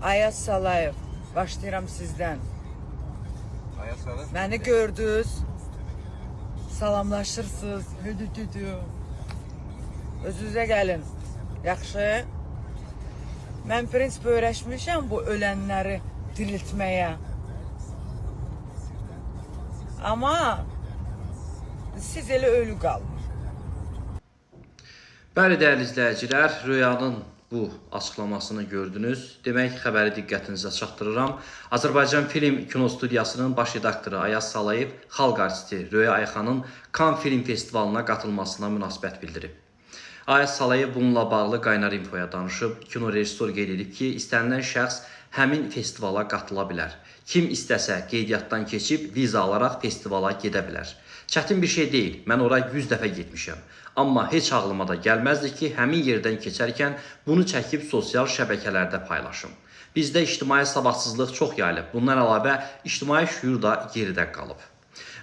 Ayaz Salayev, başlayıram sizdən. Ayaz Salayev. Məni gördünüz, salamlaşırsınız. Hüdü düdü. Özünüzə gəlin. Yaxşı? Mən prinsip öyrəşmişəm bu ölənləri diriltməyə. Amma siz elə ölü qalın. Bəli, dəyərli izləyicilər, Röyanın bu açıqlamasını gördünüz. Demək, xəbəri diqqətinizə çatdırıram. Azərbaycan Film Kino Studiyasının baş redaktoru Ayaz Salayev xalq artisti Röya Ayxanın Kan Film Festivalına qatılmasına münasibət bildirib. Ayaz Salayev bununla bağlı Qaynar Infoya danışıb. Kino rejissor qeyd edib ki, istənilən şəxs həmin festivala qatıla bilər. Kim istəsə qeydiyyatdan keçib viza alaraq festivala gedə bilər. Çətin bir şey deyil. Mən ora 100 dəfə getmişəm. Amma heç ağlıma da gəlməzdi ki, həmin yerdən keçərkən bunu çəkib sosial şəbəkələrdə paylaşım. Bizdə ictimai savadsızlıq çox yayılıb. Bundan əlavə ictimai şüur da geridə qalıb.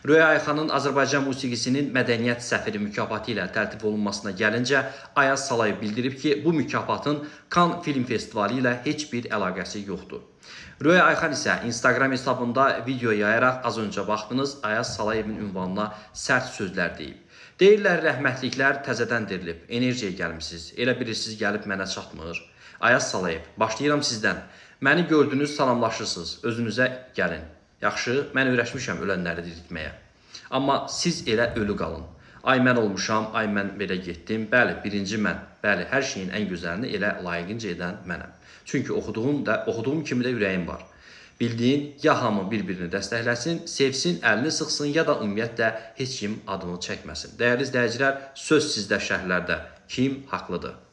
Röya Ayxanın Azərbaycan musiqisinin mədəniyyət səfiri mükafatı ilə təltif olunmasına gəlincə, Ayaz Salayev bildirib ki, bu mükafatın Kan Film Festivalı ilə heç bir əlaqəsi yoxdur. Röya Ayxan isə Instagram hesabında video yayaraq az öncə baxdınız, Ayaz Salayevin ünvanına sərt sözlər deyib. Deyirlər rəhmətliklər təzədən dirilib, enerjiyə gəlmisiniz. Elə bilirsiniz gəlib mənə çatmır. Ayaz Salayev, başlayıram sizdən. Məni gördünüz, salamlaşırsınız. Özünüzə gəlin. Yaxşı, mən öyrəşmişəm ölənləri diriltməyə. Amma siz elə ölü qalın. Ay mən olmuşam, ay mən belə getdim. Bəli, birinci mən. Bəli, hər şeyin ən gözəlini elə layiqincə edən mənəm. Çünki oxuduğum kimi də ürəyim var. Bildiyin ya hamı bir-birini dəstəkləsin, sevsin, əlini sıxsın, ya da ümumiyyətlə heç kim adını çəkməsin. Dəyərli izləyicilər, söz sizdə şərhlərdə. Kim haqlıdır?